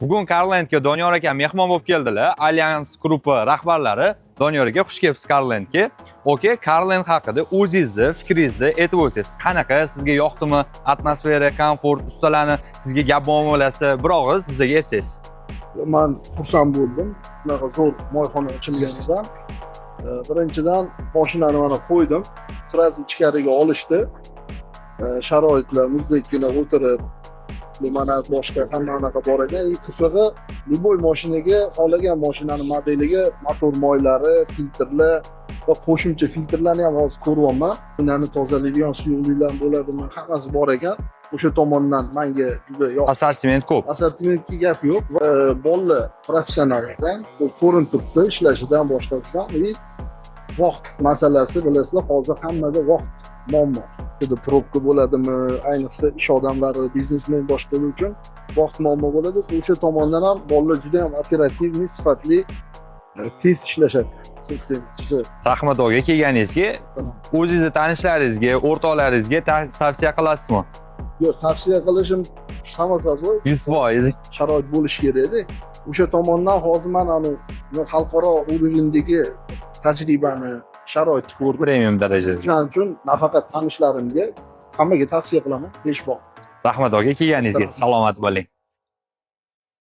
Bugun Carlandga Doniyor aka mehmon bo'lib keldilar. Allianz Gruppa rahbarlari. Doniyor aka, xush kelibsiz Carlandga. Okey, Carland haqida o'zingizni fikringizni aytib o'tsangiz. Qanaqa, sizga yoqdimi? Atmosfera, komfort, ustalarni sizga gap muomalasi, bir og'iz bizga aytsangiz. Man xursand bo'ldim bunaqa zo'r moyxona ochilganidan. Birinchidan, mashinani mana qo'ydim, сразу ichkariga olishdi. Sharoitlar muzdekkina, o'tirib limonad, boshqa hamma anaqa bor ekan. И qizig'i, любой mashinaga, xohlagan mashinani modeliga motor moylari, filtrlar va qo'shimcha filtrlarni ham hozir ko'ryapman. Mashinani tozalaydigan suyuqliklar bo'ladimi, hammasi bor ekan. O'sha tomondan manga juda yoqdi. Assortiment ko'p. Assortimentga gap yo'q. Bolalar professional ekan, bu ko'rinib turibdi ishlashidan, boshqasidan. И vaqt masalasi, bilasizlar, hozir hammada vaqt muammo. Juda probka bo'ladimi, ayniqsa ish odamlari, biznesmen, boshqalar uchun vaqt muammo bo'ladi. O'sha tomondan ham bolalar juda ham оперативный, sifatli, tez ishlashadi. Rahmat aka kelganingizga. O'zingizni tanishlaringizga, o'rtoqlaringizga tavsiya qilasizmi? Yo'q, tavsiya qilishim samo собой. 100%. Sharoit bo'lishi kerakda. O'sha tomondan hozir man anavi xalqaro уровень dagi tajribani, sharoitni ko'rdim. Premium darajada. Shuning uchun nafaqat tanishlarimga, hammaga tavsiya qilaman 5 ball. Rahmat aka kelganingizga. Salomat bo'ling.